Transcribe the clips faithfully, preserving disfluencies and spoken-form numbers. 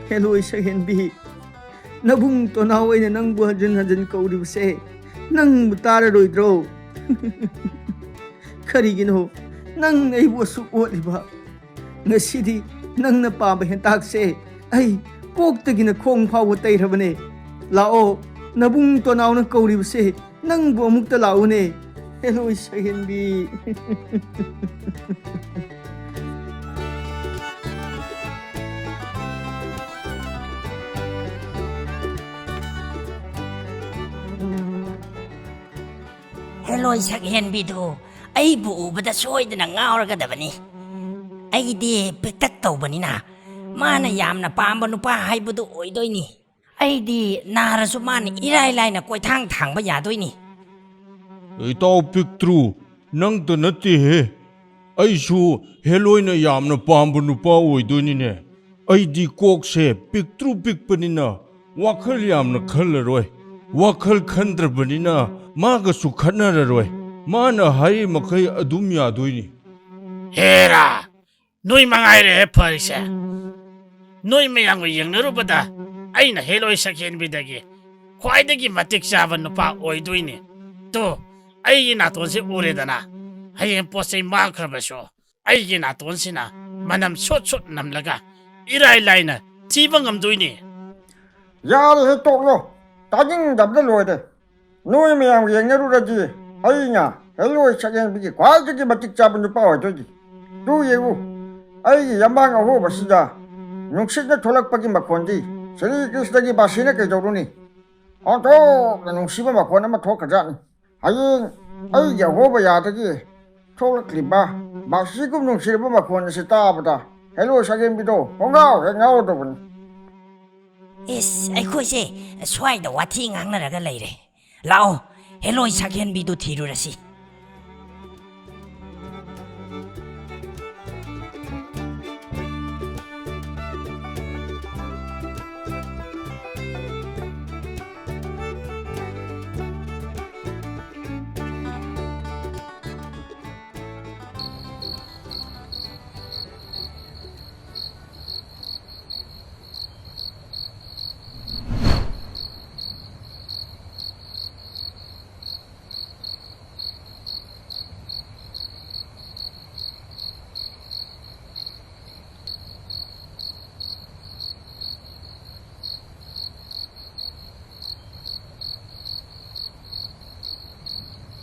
ꯍꯦꯂꯣꯏ ꯁꯛꯍꯦꯟꯕꯤ, ꯅꯕꯨꯡ ꯇꯣꯅꯥꯎ ꯑꯩꯅ ꯅꯪꯕꯨ ꯍꯟꯖꯤꯟ ꯍꯟꯖꯤꯟ ꯀꯧꯔꯤꯕꯁꯦ ꯅꯪꯕꯨ ꯇꯥꯔꯔꯣꯏꯗ꯭ꯔꯣ? ꯀꯔꯤꯒꯤꯅꯣ ꯅꯪ ꯑꯩꯕꯨ ꯑꯁꯨꯛ ꯑꯣꯠꯂꯤꯕ? ꯉꯁꯤꯗꯤ ꯅꯪꯅ ꯄꯥꯝꯕ ꯍꯦꯟꯇꯥꯛꯁꯦ ꯑꯩ ꯀꯣꯛꯇꯒꯤꯅ ꯈꯣꯡ ꯐꯥꯎꯕ ꯇꯩꯔꯕꯅꯦ꯫ ꯂꯥꯛꯑꯣ, ꯅꯕꯨꯡ ꯇꯣꯅꯥꯎꯅ ꯀꯧꯔꯤꯕꯁꯦ ꯅꯪꯕꯨ ꯑꯃꯨꯛꯇ ꯂꯥꯛꯎꯅꯦ, ꯍꯦꯂꯣꯏ ꯁꯛꯍꯦꯟꯕꯤ꯫ ꯍꯦꯂꯣꯏ ꯁꯛꯍꯦꯟꯕꯤꯗꯨ ꯑꯩꯕꯨ ꯎꯕꯗ ꯁꯣꯏꯗꯅ ꯉꯥꯎꯔꯒꯗꯕꯅꯤ꯫ ꯑꯩꯗꯤ ꯄꯤꯛꯇꯛ ꯇꯧꯕꯅꯤꯅ ꯃꯥꯅ ꯌꯥꯝꯅ ꯄꯥꯝꯕ ꯅꯨꯄꯥ ꯍꯥꯏꯕꯗꯨ ꯑꯣꯏꯗꯣꯏꯅꯤ꯫ ꯑꯩꯗꯤ ꯅꯥꯔꯁꯨ ꯃꯥꯅ ꯏꯔꯥꯏ ꯂꯥꯏꯅ ꯀꯣꯏꯊꯥꯡ ꯊꯥꯡꯕ ꯌꯥꯗꯣꯏꯅꯤ꯫ ꯏꯇꯥꯎ ꯄꯤꯛꯇ꯭ꯔꯨ, ꯅꯪꯇ ꯅꯠꯇꯦꯍꯦ, ꯑꯩꯁꯨ ꯍꯦꯂꯣꯏꯅ ꯌꯥꯝꯅ ꯄꯥꯝꯕ ꯅꯨꯄꯥ ꯑꯣꯏꯗꯣꯏꯅꯤꯅꯦ꯫ ꯑꯩꯗꯤ ꯀꯣꯛꯁꯦ ꯄꯤꯛꯇ꯭ꯔꯨ ꯄꯤꯛꯄꯅꯤꯅ ꯋꯥꯈꯜ ꯌꯥꯝꯅ ꯈꯜꯂꯔꯣꯏ꯫ ꯋꯥꯈꯜ ꯈꯟꯗ꯭ꯔꯕꯅꯤꯅ ꯃꯥꯒꯁꯨ ꯈꯠꯅꯔꯔꯣꯏ꯫ ꯃꯥꯅ ꯍꯥꯏꯔꯤ ꯃꯈꯩ ꯑꯗꯨꯝ ꯌꯥꯗꯣꯏꯅꯤ꯫ ꯍꯦꯔꯥ! ꯅꯣꯏ ꯃꯉꯥꯏꯔꯦꯍꯦ ꯐꯔꯤꯁꯦ꯫ ꯅꯣꯏ ꯃꯌꯥꯝꯒ ꯌꯦꯡꯅꯔꯨꯕꯗ ꯑꯩꯅ ꯍꯦꯂꯣꯏ ꯁꯛꯍꯦꯟꯕꯤꯗꯒꯤ ꯈ꯭ꯋꯥꯏꯗꯒꯤ ꯃꯇꯤꯛ ꯆꯥꯕ ꯅꯨꯄꯥ ꯑꯣꯏꯗꯣꯏꯅꯤ꯫ ꯇꯨ, ꯑꯩꯒꯤ ꯅꯥꯇꯣꯟꯁꯦ ꯎꯔꯦꯗꯅ, ꯍꯌꯦꯡ ꯄꯣꯠ ꯆꯩ ꯃꯥꯡꯈ꯭ꯔꯕꯁꯨ ꯑꯩꯒꯤ ꯅꯥꯇꯣꯟꯁꯤꯅ ꯃꯅꯝ ꯁꯨꯠ ꯁꯨꯠ ꯅꯝꯂꯒ ꯏꯔꯥꯏ ꯂꯥꯏꯅ ꯊꯤꯕ ꯉꯝꯗꯣꯏꯅꯤ꯫ ꯌꯥꯔꯦꯍꯦ, ꯇꯣꯛꯂꯣ꯫ ꯇꯥꯅꯤꯡꯗꯕꯗ ꯂꯣꯏꯔꯦ꯫ ꯅꯣꯏ ꯃꯌꯥꯝꯒ ꯌꯦꯡꯅꯔꯨꯔꯗꯤ ꯑꯩꯅ ꯍꯦꯂꯣꯏ ꯁꯛꯍꯦꯟꯕꯤꯒꯤ ꯈ꯭ꯋꯥꯏꯗꯒꯤ ꯃꯇꯤꯛ ꯆꯥꯕ ꯅꯨꯄꯥ ꯑꯣꯏꯗꯣꯏꯅꯤ꯫ ꯇꯨ ꯌꯦꯡꯉꯨ, ꯑꯩꯒꯤ ꯌꯥꯝꯕꯥꯡ ꯑꯍꯣꯕꯁꯤꯗ ꯅꯨꯡꯁꯤꯠꯅ ꯊꯣꯛꯂꯛꯄꯒꯤ ꯃꯈꯣꯟꯗꯤ ꯁ꯭ꯔꯤ ꯀ꯭ꯔꯤꯁꯅꯒꯤ ꯕꯥꯁꯤꯅ ꯀꯩꯗꯧꯔꯨꯅꯤ? ꯑꯣꯟꯊꯣꯛꯅ ꯅꯨꯡꯁꯤꯕ ꯃꯈꯣꯟ ꯑꯃ ꯊꯣꯛꯈ꯭ꯔꯖꯥꯠꯅꯤ꯫ ꯍꯌꯦꯡ ꯑꯩꯒꯤ ꯑꯍꯣꯕ ꯌꯥꯗꯒꯤ ꯊꯣꯛꯂꯛꯂꯤꯕ ꯃꯁꯤꯒꯨꯝ ꯅꯨꯡꯁꯤꯔꯕ ꯃꯈꯣꯟ ꯑꯁꯤ ꯇꯥꯕꯗ ꯍꯦꯂꯣꯏ ꯁꯛꯍꯦꯟꯕꯤꯗꯣ ꯄꯨꯡꯉꯥꯎ ꯍꯦꯛ ꯉꯥꯎꯔꯗꯧꯕꯅꯤ꯫ ꯏꯁ, ꯑꯩꯈꯣꯏꯁꯦ ꯁ꯭ꯋꯥꯏꯗ ꯋꯥꯊꯤ ꯉꯥꯡꯅꯔꯒ ꯂꯩꯔꯦ꯫ ꯂꯥꯛꯑꯣ, ꯍꯦꯂꯣꯏ ꯁꯛꯍꯦꯟꯕꯤꯗꯨ ꯊꯤꯔꯨꯔꯁꯤ꯫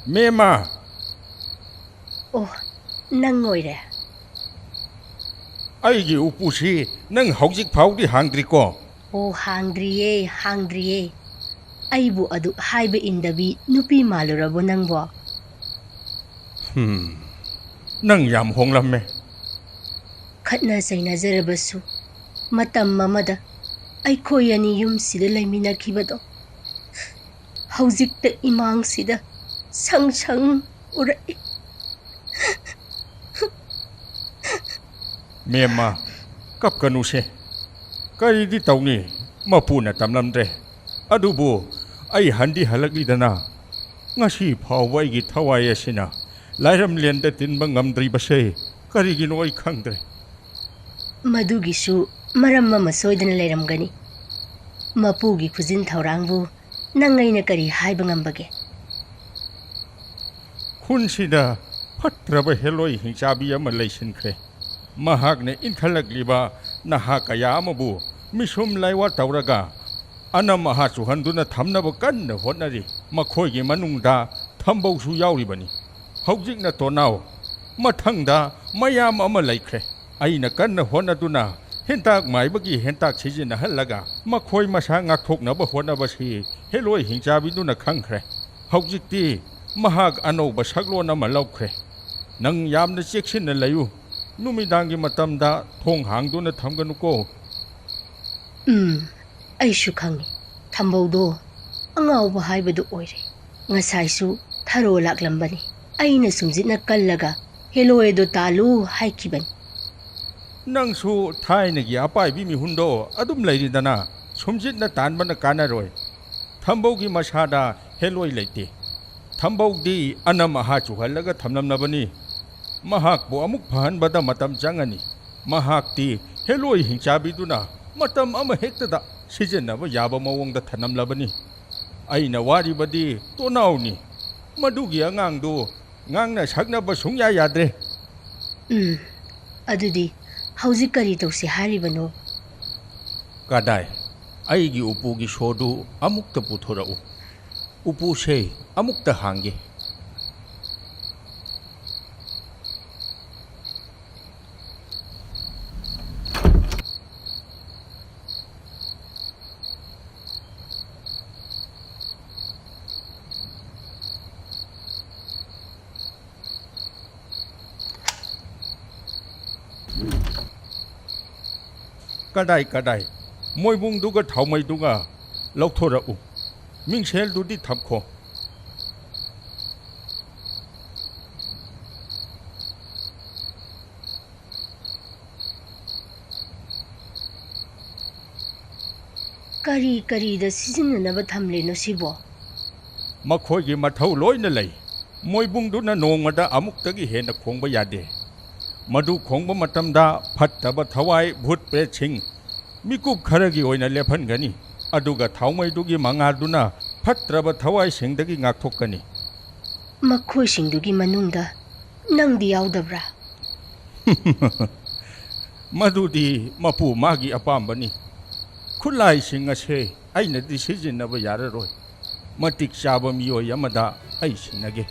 ꯃꯦꯝꯃ, ꯑꯣ, ꯅꯪ ꯑꯣꯏꯔꯦ꯫ ꯑꯩꯒꯤ ꯎꯄꯨꯁꯤ ꯅꯪ ꯍꯧꯖꯤꯛ ꯐꯥꯎꯗꯤ ꯍꯥꯡꯗ꯭ꯔꯤꯀꯣ? ꯑꯣ, ꯍꯥꯡꯗ꯭ꯔꯤꯌꯦ, ꯍꯥꯡꯗ꯭ꯔꯤꯌꯦ꯫ ꯑꯩꯕꯨ ꯑꯗꯨꯛ ꯍꯥꯏꯕ ꯏꯟꯗꯕꯤ ꯅꯨꯄꯤ ꯃꯥꯜꯂꯨꯔꯕꯣ ꯅꯪꯕꯣ? ꯍꯝ, ꯅꯪ ꯌꯥꯝ ꯍꯣꯡꯂꯝꯃꯦ꯫ ꯈꯠꯅ ꯆꯩꯅꯖꯔꯕꯁꯨ ꯃꯇꯝ ꯑꯃꯗ ꯑꯩꯈꯣꯏ ꯑꯅꯤ ꯌꯨꯝꯁꯤꯗ ꯂꯩꯃꯤꯟꯅꯈꯤꯕꯗꯣ ꯍꯧꯖꯤꯛꯇ ꯏꯃꯥꯡꯁꯤꯗ ꯁꯪ ꯁꯪ ꯎꯔꯛꯏ꯫ ꯃꯦꯝꯃ, ꯀꯞꯀꯅꯨꯁꯦ꯫ ꯀꯔꯤꯗꯤ ꯇꯧꯅꯤ, ꯃꯄꯨꯅ ꯇꯝꯂꯝꯗ꯭ꯔꯦ꯫ ꯑꯗꯨꯕꯨ ꯑꯩ ꯍꯟꯗꯤ ꯍꯜꯂꯛꯂꯤꯗꯅ꯫ ꯉꯁꯤ ꯐꯥꯎꯕ ꯑꯩꯒꯤ ꯊꯋꯥꯏ ꯑꯁꯤꯅ ꯂꯥꯏꯔꯝꯂꯦꯟꯗ ꯇꯤꯟꯕ ꯉꯝꯗ꯭ꯔꯤꯕꯁꯦ ꯀꯔꯤꯒꯤꯅꯣ ꯑꯩ ꯈꯪꯗ꯭ꯔꯦ꯫ ꯃꯗꯨꯒꯤꯁꯨ ꯃꯔꯝ ꯑꯃ ꯁꯣꯏꯗꯅ ꯂꯩꯔꯝꯒꯅꯤ꯫ ꯃꯄꯨꯒꯤ ꯈꯨꯖꯤꯟ ꯊꯧꯔꯥꯡꯕꯨ ꯅꯪ ꯑꯩꯅ ꯀꯔꯤ ꯍꯥꯏꯕ ꯉꯝꯕꯒꯦ? ꯈꯨꯟꯁꯤꯗ ꯐꯠꯇ꯭ꯔꯕ ꯍꯦꯂꯣꯏ ꯍꯤꯡꯆꯥꯕꯤ ꯑꯃ ꯂꯩꯁꯤꯟꯈ꯭ꯔꯦ꯫ ꯃꯍꯥꯛꯅ ꯏꯟꯈꯠꯂꯛꯂꯤꯕ ꯅꯍꯥ ꯀꯌꯥ ꯑꯃꯕꯨ ꯃꯤꯁꯨꯝ ꯂꯥꯏꯋꯥ ꯇꯧꯔꯒ ꯑꯅꯝ ꯑꯍꯥ ꯆꯨꯍꯟꯗꯨꯅ ꯊꯝꯅꯕ ꯀꯟꯅ ꯍꯣꯠꯅꯔꯤ꯫ ꯃꯈꯣꯏꯒꯤ ꯃꯅꯨꯡꯗ ꯊꯝꯕꯧꯁꯨ ꯌꯥꯎꯔꯤꯕꯅꯤ꯫ ꯍꯧꯖꯤꯛꯅ ꯇꯣꯅꯥꯎ, ꯃꯊꯪꯗ ꯃꯌꯥꯝ ꯑꯃ ꯂꯩꯈ꯭ꯔꯦ꯫ ꯑꯩꯅ ꯀꯟꯅ ꯍꯣꯠꯅꯗꯨꯅ ꯍꯦꯟꯇꯥꯛ ꯃꯥꯏꯕꯒꯤ ꯍꯦꯟꯇꯥꯛ ꯁꯤꯖꯤꯟꯅꯍꯜꯂꯒ ꯃꯈꯣꯏ ꯃꯁꯥ ꯉꯥꯛꯊꯣꯛꯅꯕ ꯍꯣꯠꯅꯕꯁꯤ ꯍꯦꯂꯣꯏ ꯍꯤꯡꯆꯥꯕꯤꯗꯨꯅ ꯈꯪꯈ꯭ꯔꯦ꯫ ꯍꯧꯖꯤꯛꯇꯤ ꯃꯍꯥꯛ ꯑꯅꯧꯕ ꯁꯛꯂꯣꯟ ꯑꯃ ꯂꯧꯈ꯭ꯔꯦ꯫ ꯅꯪ ꯌꯥꯝꯅ ꯆꯦꯛꯁꯤꯟꯅ ꯂꯩꯌꯨ꯫ ꯅꯨꯃꯤꯗꯥꯡꯒꯤ ꯃꯇꯝꯗ ꯊꯣꯡ ꯍꯥꯡꯗꯨꯅ ꯊꯝꯒꯅꯨꯀꯣ꯫ ꯎꯝ, ꯑꯩꯁꯨ ꯈꯪꯏ꯫ ꯊꯝꯕꯧꯗꯣ ꯑꯉꯥꯎꯕ ꯍꯥꯏꯕꯗꯨ ꯑꯣꯏꯔꯦ꯫ ꯉꯁꯥꯏꯁꯨ ꯊꯔꯣ ꯂꯥꯛꯂꯝꯕꯅꯤ꯫ ꯑꯩꯅ ꯁꯨꯝꯖꯤꯠꯅ ꯀꯜꯂꯒ ꯍꯦꯂꯣꯏ ꯑꯗꯣ ꯇꯥꯜꯂꯨ ꯍꯥꯏꯈꯤꯕꯅꯤ꯫ ꯅꯪꯁꯨ ꯊꯥꯏꯅꯒꯤ ꯑꯄꯥꯏꯕꯤ ꯃꯤꯍꯨꯟꯗꯣ ꯑꯗꯨꯝ ꯂꯩꯔꯤꯗꯅ꯫ ꯁꯨꯝꯖꯤꯠꯅ ꯇꯥꯟꯕꯅ ꯀꯥꯟꯅꯔꯣꯏ꯫ ꯊꯝꯕꯧꯒꯤ ꯃꯁꯥꯗ ꯍꯦꯂꯣꯏ ꯂꯩꯇꯦ꯫ ꯊꯝꯕꯧꯗꯤ ꯑꯅꯝ ꯑꯍꯥ ꯆꯨꯍꯜꯂꯒ ꯊꯝꯂꯝꯂꯕꯅꯤ꯫ ꯃꯍꯥꯛꯄꯨ ꯑꯃꯨꯛ ꯐꯍꯟꯕꯗ ꯃꯇꯝ ꯆꯪꯉꯅꯤ꯫ ꯃꯍꯥꯛꯇꯤ ꯍꯦꯂꯣꯏ ꯍꯤꯡꯆꯥꯕꯤꯗꯨꯅ ꯃꯇꯝ ꯑꯃ ꯍꯦꯛꯇꯗ ꯁꯤꯖꯤꯟꯅꯕ ꯌꯥꯕ ꯃꯑꯣꯡꯗ ꯊꯅꯝꯂꯕꯅꯤ꯫ ꯑꯩꯅ ꯋꯥꯔꯤꯕꯗꯤ ꯇꯣꯅꯥꯎꯅꯤ꯫ ꯃꯗꯨꯒꯤ ꯑꯉꯥꯡꯗꯨ ꯉꯥꯡꯅ ꯁꯛꯅꯕ ꯁꯨꯡꯌꯥ ꯌꯥꯗ꯭ꯔꯦ꯫ ꯎꯝ, ꯑꯗꯨꯗꯤ ꯍꯧꯖꯤꯛ ꯀꯔꯤ ꯇꯧꯁꯤ ꯍꯥꯏꯔꯤꯕꯅꯣ? ꯀꯗꯥꯏ? ꯑꯩꯒꯤ ꯎꯄꯨꯒꯤ ꯁꯣꯗꯨ ꯑꯃꯨꯛꯇ ꯄꯨꯊꯣꯔꯛꯎ꯫ ꯎꯄꯨꯁꯦ ꯑꯃꯨꯛꯇ ꯍꯥꯡꯒꯦ꯫ ꯀꯗꯥꯏ, ꯀꯗꯥꯏ? ꯃꯣꯏꯕꯨꯡꯗꯨꯒ ꯊꯥꯎꯃꯩꯗꯨꯒ ꯂꯧꯊꯣꯔꯛꯎ꯫ ꯃꯤꯡꯁꯦꯜꯗꯨꯗꯤ ꯊꯝꯈꯣ꯫ ꯀꯔꯤ ꯀꯔꯤꯗ ꯁꯤꯖꯤꯟꯅꯅꯕ ꯊꯝꯂꯤꯅꯣ ꯁꯤꯕꯣ? ꯃꯈꯣꯏꯒꯤ ꯃꯊꯧ ꯂꯣꯏꯅ ꯂꯩ꯫ ꯃꯣꯏꯕꯨꯡꯗꯨꯅ ꯅꯣꯡꯃꯗ ꯑꯃꯨꯛꯇꯒꯤ ꯍꯦꯟꯅ ꯈꯣꯡꯕ ꯌꯥꯗꯦ꯫ ꯃꯗꯨ ꯈꯣꯡꯕ ꯃꯇꯝꯗ ꯐꯠꯇꯕ ꯊꯋꯥꯏ, ꯚꯨꯠ ꯄ꯭ꯔꯦꯠꯁꯤꯡ ꯃꯤꯀꯨꯞ ꯈꯔꯒꯤ ꯑꯣꯏꯅ ꯂꯦꯞꯍꯟꯒꯅꯤ, ꯑꯗꯨꯒ ꯊꯥꯎꯃꯩꯗꯨꯒꯤ ꯃꯉꯥꯜꯗꯨꯅ ꯐꯠꯇ꯭ꯔꯕ ꯊꯋꯥꯏꯁꯤꯡꯗꯒꯤ ꯉꯥꯛꯊꯣꯛꯀꯅꯤ꯫ ꯃꯈꯣꯏꯁꯤꯡꯗꯨꯒꯤ ꯃꯅꯨꯡꯗ ꯅꯪꯗꯤ ꯌꯥꯎꯗꯕ꯭ꯔꯥ? ꯃꯗꯨꯗꯤ ꯃꯄꯨ ꯃꯥꯒꯤ ꯑꯄꯥꯝꯕꯅꯤ꯫ ꯈꯨꯠꯂꯥꯏꯁꯤꯡ ꯑꯁꯦ ꯑꯩꯅꯗꯤ ꯁꯤꯖꯤꯟꯅꯕ ꯌꯥꯔꯔꯣꯏ꯫ ꯃꯇꯤꯛ ꯆꯥꯕ ꯃꯤꯑꯣꯏ ꯑꯃꯗ ꯑꯩ ꯁꯤꯟꯅꯒꯦ꯫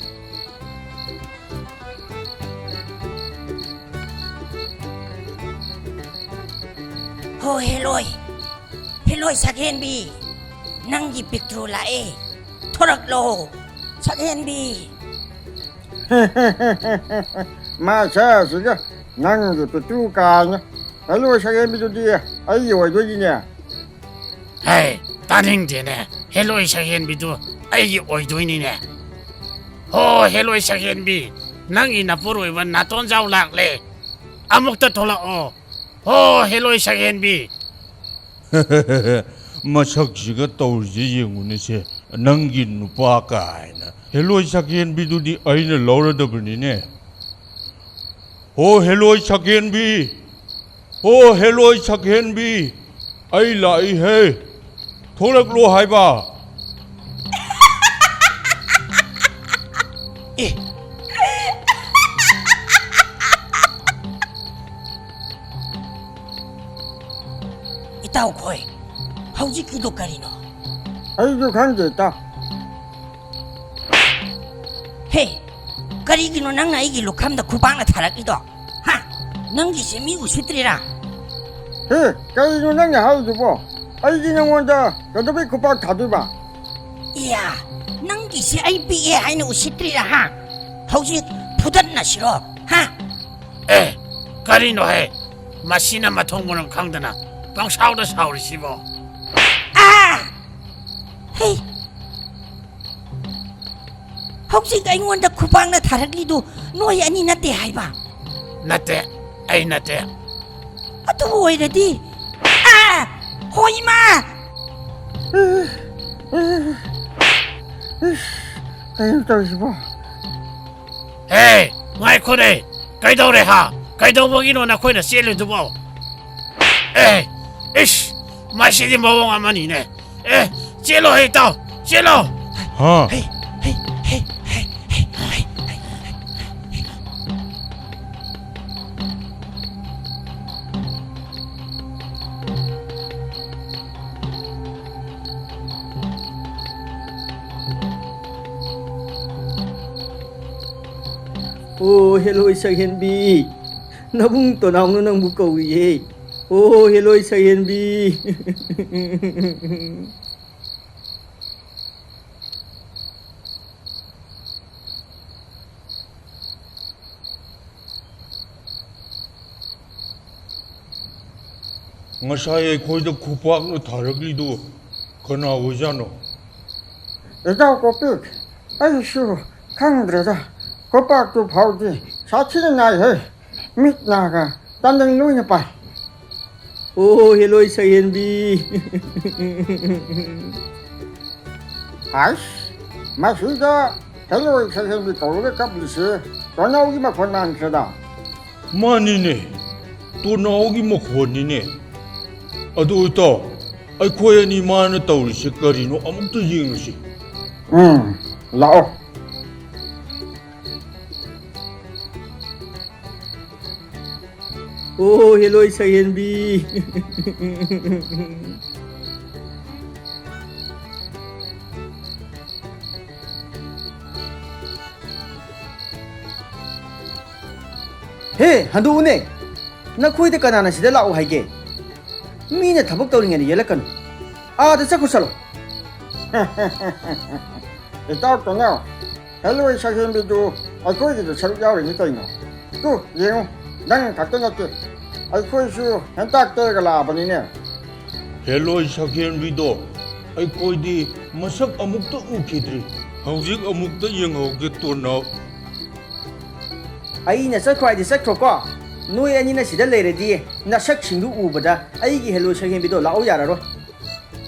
ꯍꯣ ꯍꯦꯂꯣꯏ, ꯍꯦꯂꯣꯏ ꯁꯛꯍꯦꯟꯕꯤ, ꯅꯪꯒꯤ ꯄꯤꯛꯇ꯭ꯔꯨ ꯂꯥꯛꯑꯦ, ꯊꯣꯔꯛꯂꯣ ꯁꯛꯍꯦꯟꯕꯤ꯫ ꯃꯁꯥꯁꯤꯒ ꯅꯪꯒꯤ ꯄꯤꯛꯇ꯭ꯔꯨ ꯀꯥꯏꯅ꯫ ꯍꯦꯂꯣꯏ ꯁꯛꯍꯦꯟꯕꯤꯗꯨꯗꯤ ꯑꯩꯒꯤ ꯑꯣꯏꯗꯣꯏꯅꯤꯅꯦ꯫ ꯍꯦ, ꯇꯥꯅꯤꯡꯗꯦꯅꯦ꯫ ꯍꯦꯂꯣꯏ ꯁꯛꯍꯦꯟꯕꯤꯗꯨ ꯑꯩꯒꯤ ꯑꯣꯏꯗꯣꯏꯅꯤꯅꯦ꯫ ꯍꯣ, ꯍꯦꯂꯣꯏ ꯁꯛꯍꯦꯟꯕꯤ, ꯅꯪꯒꯤ ꯅꯄꯨꯔꯣꯏꯕ ꯅꯥꯇꯣꯟꯖꯥꯎ ꯂꯥꯛꯂꯦ꯫ ꯑꯃꯨꯛꯇ ꯊꯣꯛꯂꯛꯑꯣ꯫ ꯍꯣ, ꯍꯦꯂꯣꯏ ꯁꯛꯍꯦꯟꯕꯤ꯫ ꯃꯁꯛꯁꯤꯒ ꯇꯧꯔꯤꯁꯦ ꯌꯦꯡꯉꯨꯅꯦꯁꯦ꯫ ꯅꯪꯒꯤ ꯅꯨꯄꯥ ꯀꯥꯏꯅ꯫ ꯍꯦꯂꯣꯏ ꯁꯛꯍꯦꯟꯕꯤꯗꯨꯗꯤ ꯑꯩꯅ ꯂꯧꯔꯗꯕꯅꯤꯅꯦ꯫ ꯍꯣ, ꯍꯦꯂꯣꯏ ꯁꯛꯍꯦꯟꯕꯤ꯫ ꯍꯣ, ꯍꯦꯂꯣꯏ ꯁꯛꯍꯦꯟꯕꯤ꯫ ꯑꯩ ꯂꯥꯛꯏꯍꯦ꯫ ꯊꯣꯛꯂꯛꯂꯣ ꯍꯥꯏꯕ꯫ ꯑꯦ꯫ ꯏꯇꯥꯎ ꯈꯣꯏ, ꯍꯧꯖꯤꯛꯀꯤꯗꯣ ꯀꯔꯤꯅꯣ? ꯑꯩꯁꯨ ꯈꯪꯗꯦ, ꯏꯇꯥꯎ꯫ ꯍꯦ, ꯀꯔꯤꯒꯤꯅꯣ ꯅꯪꯅ ꯑꯩꯒꯤ ꯂꯨꯈꯝꯗ ꯈꯨꯕꯥꯛꯅ ꯊꯥꯔꯛꯂꯤꯗꯣ? ꯍꯥ? ꯅꯪꯒꯤꯁꯦ ꯃꯤ ꯎꯁꯤꯠꯇ꯭ꯔꯤꯔꯥ? ꯍꯦ, ꯀꯔꯤꯅꯣ ꯅꯪꯅ ꯍꯥꯏꯔꯤꯗꯨꯕꯣ? ꯑꯩꯗꯤ ꯅꯉꯣꯟꯗ ꯀꯩꯗꯧꯕꯩ ꯈꯨꯄꯥꯛ ꯊꯥꯗꯣꯏꯕ? ꯏꯌꯥ, ꯅꯪꯒꯤꯁꯦ ꯑꯩ ꯄꯤꯛꯑꯦ ꯍꯥꯏꯅ ꯎꯁꯤꯠꯇ꯭ꯔꯤꯔꯥ, ꯍꯥ? ꯍꯧꯖꯤꯛ ꯐꯨꯗꯠꯅꯁꯤꯔꯣ, ꯍꯥ? ꯑꯦ, ꯀꯔꯤꯅꯣꯍꯦ? ꯃꯁꯤꯅ ꯃꯊꯣꯡ ꯃꯔꯝ ꯈꯪꯗꯅ ꯄꯪꯁꯥꯎꯗ ꯁꯥꯎꯔꯤꯁꯤꯕꯣ? ꯑꯥ! ꯍꯩ! ꯍꯧꯖꯤꯛ ꯑꯩꯉꯣꯟꯗ ꯈꯨꯄꯥꯛꯅ ꯊꯥꯔꯛꯂꯤꯗꯨ ꯅꯣꯏ ꯑꯅꯤ ꯅꯠꯇꯦ ꯍꯥꯏꯕ? ꯅꯠꯇꯦ, ꯑꯩ ꯅꯠꯇꯦ꯫ ꯑꯗꯨ ꯑꯣꯏꯔꯗꯤ, ꯑꯥ! ꯍꯣ ꯏꯃꯥ! ꯀꯩꯅꯣ ꯇꯧꯔꯤꯁꯤꯕꯣ? ꯍꯦ, ꯉꯥꯏꯈꯣꯅꯦ꯫ ꯀꯩꯗꯧꯔꯦ ꯍꯥ? ꯀꯩꯗꯧꯕꯒꯤꯅꯣ ꯅꯈꯣꯏꯅ ꯆꯦꯜꯂꯤꯗꯨꯕꯣ? ꯑꯦ, ꯏꯁ, ꯃꯁꯤꯗꯤ ꯃꯑꯣꯡ ꯑꯃꯅꯤꯅꯦ꯫ ꯑꯦ, ꯆꯦꯜꯂꯣ ꯍꯦ ꯏꯇꯥꯎ, ꯆꯦꯜꯂꯣ꯫ ꯍꯥ? ꯍꯦ, ꯍꯦ, ꯍꯦ, ꯍꯦ, ꯍꯦ, ꯍꯦ, ꯍꯦ, ꯍꯦ꯫ ꯑꯣ, ꯍꯦꯂꯣꯏ ꯁꯛꯍꯦꯟꯕꯤ, ꯅꯕꯨꯡ ꯇꯣꯅꯥꯎꯅ ꯅꯪꯕꯨ ꯀꯧꯔꯤꯌꯦ꯫ ꯑꯣ, ꯍꯦꯂꯣꯏ ꯁꯛꯍꯦꯟꯕꯤ꯫ ꯉꯁꯥꯏ ꯑꯩꯈꯣꯏꯗ ꯈꯨꯄꯥꯛꯅ ꯊꯥꯔꯛꯂꯤꯗꯨ ꯀꯅꯥ ꯑꯣꯏꯖꯥꯠꯅꯣ? ꯏꯇꯥꯎ ꯀꯣꯄꯤꯛ, ꯑꯩꯁꯨ ꯈꯪꯗ꯭ꯔꯦꯗ꯫ ꯈꯨꯄꯥꯛꯇꯨ ꯐꯥꯎꯗꯤ ꯁꯥꯊꯤꯅ ꯅꯥꯏꯍꯦ꯫ ꯃꯤꯠ ꯅꯥꯒ ꯇꯟꯗꯟ ꯂꯣꯏꯅ ꯄꯥꯏ꯫ ꯑꯣ, ꯍꯦꯂꯣꯏ ꯁꯛꯍꯦꯟꯕꯤ꯫ ꯍꯥꯏꯁ, ꯃꯁꯤꯗ ꯍꯦꯂꯣꯏ ꯁꯛꯍꯦꯟꯕꯤ ꯀꯧꯔꯒ ꯀꯞꯂꯤꯁꯦ ꯇꯣꯅꯥꯎꯒꯤ ꯃꯈꯣꯟ ꯃꯥꯟꯈ꯭ꯔꯦꯗ꯫ ꯃꯥꯅꯤꯅꯦ, ꯇꯣꯅꯥꯎꯒꯤ ꯃꯈꯣꯟꯅꯤꯅꯦ꯫ ꯑꯗꯨ ꯏꯇꯥꯎ, ꯑꯩꯈꯣꯏ ꯑꯅꯤ ꯃꯥꯅ ꯇꯧꯔꯤꯁꯦ ꯀꯔꯤꯅꯣ ꯑꯃꯨꯛꯇ ꯌꯦꯡꯉꯨꯁꯤ꯫ ꯎꯝ, ꯂꯥꯛꯑꯣ꯫ ꯑꯣ, ꯍꯦꯂꯣꯏ ꯁꯛꯍꯦꯟꯕꯤ꯫ ꯍꯦ, ꯍꯟꯗꯣꯛꯎꯅꯦ꯫ ꯅꯈꯣꯏꯗ ꯀꯅꯥꯅ ꯁꯤꯗ ꯂꯥꯛꯎ ꯍꯥꯏꯒꯦ? ꯃꯤꯅ ꯊꯕꯛ ꯇꯧꯔꯤꯉꯩꯗ ꯌꯦꯠꯂꯛꯀꯅꯨ꯫ ꯑꯥꯗ ꯆꯠꯈ꯭ꯔꯨ ꯆꯠꯂꯣ꯫ ꯏꯇꯥꯎ ꯇꯣꯅꯥꯎ, ꯍꯦꯂꯣꯏ ꯁꯛꯍꯦꯟꯕꯤꯗꯨ ꯑꯩꯈꯣꯏꯒꯤꯗ ꯁꯔꯨꯛ ꯌꯥꯎꯔꯤꯅꯤ ꯀꯩꯅꯣ꯫ ꯇꯨ, ꯌꯦꯡꯉꯨ, ꯅꯪ ꯈꯛꯇ ꯅꯠꯇꯦ꯫ ꯑꯩꯈꯣꯏꯁꯨ ꯍꯦꯟꯇꯥꯛ ꯇꯩꯔꯒ ꯂꯥꯛꯑꯕꯅꯤꯅꯦ꯫ ꯍꯦꯂꯣꯏ ꯁꯛꯍꯦꯟꯕꯤꯗꯣ ꯑꯩꯈꯣꯏꯗꯤ ꯃꯁꯛ ꯑꯃꯨꯛꯇ ꯎꯈꯤꯗ꯭ꯔꯤ꯫ ꯍꯧꯖꯤꯛ ꯑꯃꯨꯛꯇ ꯌꯦꯡꯍꯧꯒꯦ ꯇꯣꯔꯅꯥꯎ꯫ ꯑꯩꯅ ꯆꯠꯈ꯭ꯔꯣ ꯍꯥꯏꯗꯤ ꯆꯠꯈ꯭ꯔꯣꯀꯣ꯫ ꯅꯣꯏ ꯑꯅꯤꯅ ꯁꯤꯗ ꯂꯩꯔꯗꯤ ꯅꯁꯛꯁꯤꯡꯗꯨ ꯎꯕꯗ ꯑꯩꯒꯤ ꯍꯦꯂꯣꯏ ꯁꯛꯍꯦꯟꯕꯤꯗꯣ ꯂꯥꯛꯑꯣ ꯌꯥꯔꯔꯣꯏ꯫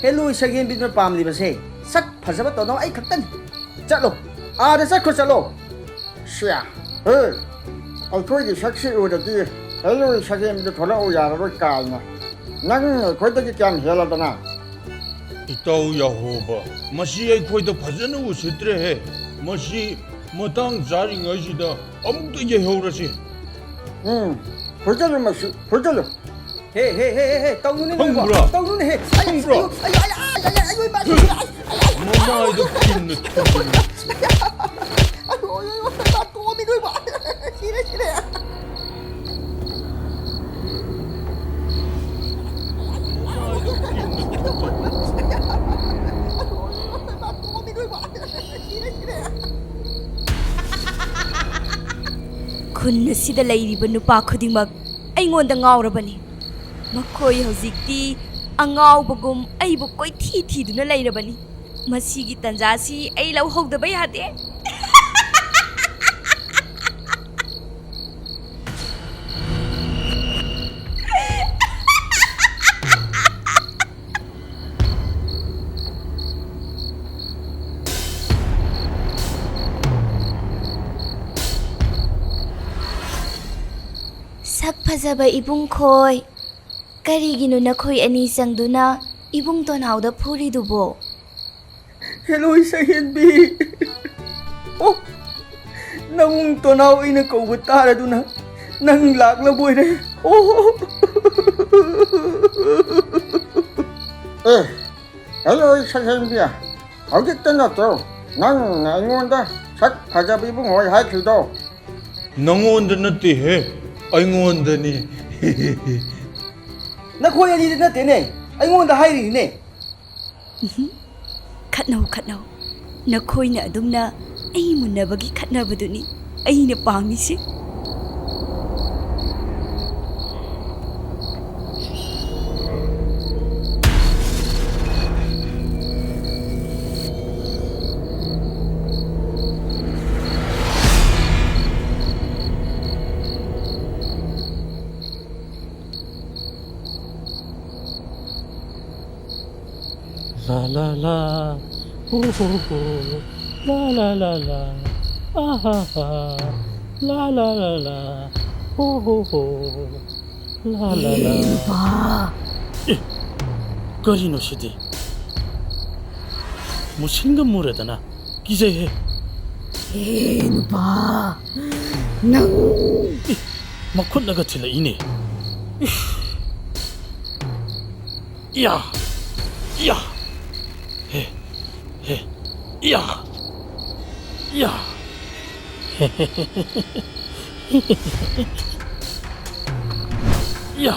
ꯍꯦꯂꯣꯏ ꯁꯛꯍꯦꯟꯕꯤꯗꯨꯅ ꯄꯥꯝꯂꯤꯕꯁꯦ ꯁꯛ ꯐꯖꯕ ꯇꯣꯔꯅꯥꯎ ꯑꯩ ꯈꯛꯇꯅꯤ꯫ ꯆꯠꯂꯣ, ꯑꯥꯗ ꯆꯠꯈ꯭ꯔꯣ, ꯆꯠꯂꯣ꯫ ꯁ꯭ꯌꯥ, ꯍꯦ, ꯑꯩꯈꯣꯏꯒꯤ ꯁꯛꯁꯤ ꯎꯔꯗꯤ ꯍꯦꯂꯣꯏ ꯁꯛꯍꯦꯟꯕꯤꯗꯨ ꯊꯣꯛꯂꯛꯎ ꯌꯥꯔꯔꯣꯏ ꯀꯥꯏꯅ꯫ ꯅꯪ ꯑꯩꯈꯣꯏꯗꯒꯤ ꯀꯌꯥꯝ ꯍꯦꯜꯂꯗꯅ? ꯏꯇꯥꯎ ꯌꯥꯍꯣꯕ, ꯃꯁꯤ ꯑꯩꯈꯣꯏꯗ ꯐꯖꯅ ꯎꯁꯤꯠꯇ꯭ꯔꯦꯍꯦ꯫ ꯃꯁꯤ ꯃꯇꯥꯡ ꯆꯥꯔꯤꯉꯩꯁꯤꯗ ꯑꯃꯨꯛꯇ ꯌꯩꯍꯧꯔꯁꯤ꯫ ꯎꯝ, ꯐꯨꯖꯜꯂꯨ ꯃꯁꯤ, ꯐꯨꯖꯜꯂꯨ꯫ ꯍꯦ, ꯍꯦ, ꯍꯦ, ꯍꯦ, ꯍꯦ, ꯇꯧꯅꯨꯅꯦ ꯅꯣꯏꯕꯣ, ꯈꯪꯕ꯭ꯔꯥ? ꯇꯧꯅꯨꯅꯦ ꯍꯦ꯫ ꯑꯩ, ꯈꯪꯕ꯭ꯔꯥ? ꯑꯌꯣ, ꯑꯌꯣ, ꯑꯌꯣ, ꯑꯌꯣ, ꯑꯌꯣ, ꯏꯃꯥ, ꯁꯤꯔꯦ, ꯑꯩ, ꯑꯩ, ꯑꯩ, ꯃꯃꯥꯏꯗꯣ ꯀꯤꯟꯅ ꯊꯣꯝꯃꯤ꯫ ꯑꯌꯣ, ꯑꯌꯣ, ꯑꯌꯣ, ꯅꯥꯇꯣꯝꯃꯤ ꯅꯣꯏꯕꯣ꯫ ꯁꯤꯔꯦ, ꯁꯤꯔꯦ꯫ ꯈꯨꯟ ꯑꯁꯤꯗ ꯂꯩꯔꯤꯕ ꯅꯨꯄꯥ ꯈꯨꯗꯤꯡꯃꯛ ꯑꯩꯉꯣꯟꯗ ꯉꯥꯎꯔꯕꯅꯤ꯫ ꯃꯈꯣꯏ ꯍꯧꯖꯤꯛꯇꯤ ꯑꯉꯥꯎꯕꯒꯨꯝ ꯑꯩꯕꯨ ꯀꯣꯏꯊꯤ ꯊꯤꯗꯨꯅ ꯂꯩꯔꯕꯅꯤ꯫ ꯃꯁꯤꯒꯤ ꯇꯟꯖꯥꯁꯤ ꯑꯩ ꯂꯧꯍꯧꯗꯕ ꯌꯥꯗꯦ꯫ ꯁꯛ ꯐꯖꯕ ꯏꯕꯨꯡ ꯈꯣꯏ, ꯀꯔꯤꯒꯤꯅꯣ ꯅꯈꯣꯏ ꯑꯅꯤ ꯆꯪꯗꯨꯅ ꯏꯕꯨꯡ ꯇꯣꯟꯍꯥꯎꯗ ꯐꯨꯔꯤꯗꯨꯕꯣ? ꯍꯦꯂꯣꯏ ꯁꯛꯍꯦꯟꯕꯤ꯫ ꯑꯣ, ꯅꯕꯨꯡ ꯇꯣꯟꯍꯥꯎ ꯑꯩꯅ ꯀꯧꯕ ꯇꯥꯔꯗꯨꯅ ꯅꯪ ꯂꯥꯛꯂꯕꯣꯏꯔꯦ꯫ ꯑꯣ꯫ ꯑꯦ, ꯍꯦꯂꯣꯏ ꯁꯛꯍꯦꯟꯕꯤ, ꯍꯧꯖꯤꯛꯇ ꯅꯠꯇ꯭ꯔꯣ ꯅꯪꯅ ꯑꯩꯉꯣꯟꯗ ꯁꯛ ꯐꯖꯕ ꯏꯕꯨꯡꯉꯣ ꯍꯥꯏꯈ꯭ꯔꯤꯗꯣ? ꯅꯉꯣꯟꯗ ꯅꯠꯇꯦꯍꯦ, ꯑꯩꯉꯣꯟꯗꯅꯤ꯫ ꯅꯈꯣꯏ ꯑꯅꯤꯗ ꯅꯠꯇꯦꯅꯦ, ꯑꯩꯉꯣꯟꯗ ꯍꯥꯏꯔꯤꯅꯤꯅꯦ꯫ ꯎꯝꯍꯨꯝ꯫ ꯈꯠꯅꯧ, ꯈꯠꯅꯧ꯫ ꯅꯈꯣꯏꯅ ꯑꯗꯨꯝꯅ ꯑꯩ ꯃꯨꯟꯅꯕꯒꯤ ꯈꯠꯅꯕꯗꯨꯅꯤ ꯑꯩꯅ ꯄꯥꯝꯃꯤꯁꯦ꯫ La la la, hu hu hu, la la la la, ah ha ha, la la la la, hu hu hu, la la la. ꯅꯨꯄꯥ꯫ ꯑꯦ, ꯀꯔꯤꯅꯣ ꯁꯤꯗꯤ? ꯃꯨꯁꯤꯟꯒ ꯃꯨꯔꯗꯅ ꯀꯤꯖꯩꯍꯦ꯫ ꯑꯦ, ꯅꯨꯄꯥ, ꯅꯪ꯫ ꯑꯦ, ꯃꯈꯨꯠꯅꯒ ꯊꯤꯜꯂꯛꯏꯅꯦ꯫ ꯏꯁ꯫ ꯏꯌꯥ! ꯏꯌꯥ! ꯍꯦ! ꯍꯦ! ꯏꯌꯥ! ꯏꯌꯥ! ꯏꯌꯥ!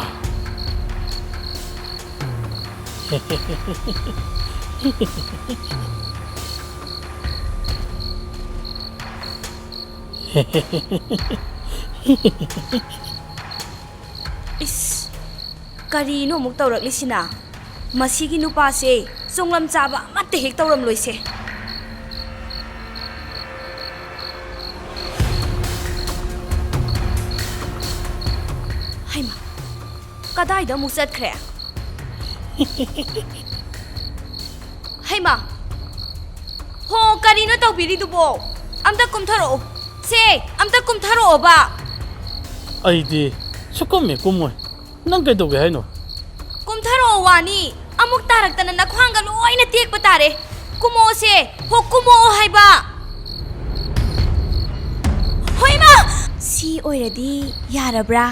ꯏꯁ! ꯀꯔꯤꯅꯣ ꯑꯃꯨꯛ ꯇꯧꯔꯛꯂꯤꯁꯤꯅ? ꯃꯁꯤꯒꯤ ꯅꯨꯄꯥꯁꯦ ꯆꯣꯡꯂꯝ ꯆꯥꯕ ꯑꯃꯠꯇ ꯍꯦꯛ ꯇꯧꯔꯝꯂꯣꯏꯁꯦ꯫ ꯍꯩꯃꯥ, ꯀꯗꯥꯏꯗ ꯑꯃꯨꯛ ꯆꯠꯈ꯭ꯔꯦ? ꯍꯩꯃꯥ! ꯍꯣ, ꯀꯔꯤꯅꯣ ꯇꯧꯕꯤꯔꯤꯗꯨꯕꯣ? ꯑꯝꯇ ꯀꯨꯝꯊꯔꯛꯑꯣ꯫ ꯁꯦ, ꯑꯝꯇ ꯀꯨꯝꯊꯔꯛꯑꯣꯕ꯫ ꯑꯩꯗꯤ ꯁꯨꯛꯀꯨꯝ ꯍꯦꯛ ꯀꯨꯝꯃꯣꯏ꯫ ꯅꯪ ꯀꯩꯗꯧꯒꯦ ꯍꯥꯏꯅꯣ? ꯀꯨꯝꯊꯔꯛꯑꯣ ꯋꯥꯅꯤ꯫ ꯑꯃꯨꯛ ꯇꯥꯔꯛꯇꯅ ꯅꯈ꯭ꯋꯥꯡꯒ ꯂꯣꯏꯅ ꯇꯦꯛꯄ ꯇꯥꯔꯦ꯫ ꯀꯨꯝꯃꯛꯑꯣꯁꯦ꯫ ꯍꯣ, ꯀꯨꯝꯃꯛꯑꯣ ꯍꯥꯏꯕ꯫ ꯍꯣꯏꯃꯥ! ꯁꯤ ꯑꯣꯏꯔꯗꯤ ꯌꯥꯔꯕ꯭ꯔꯥ?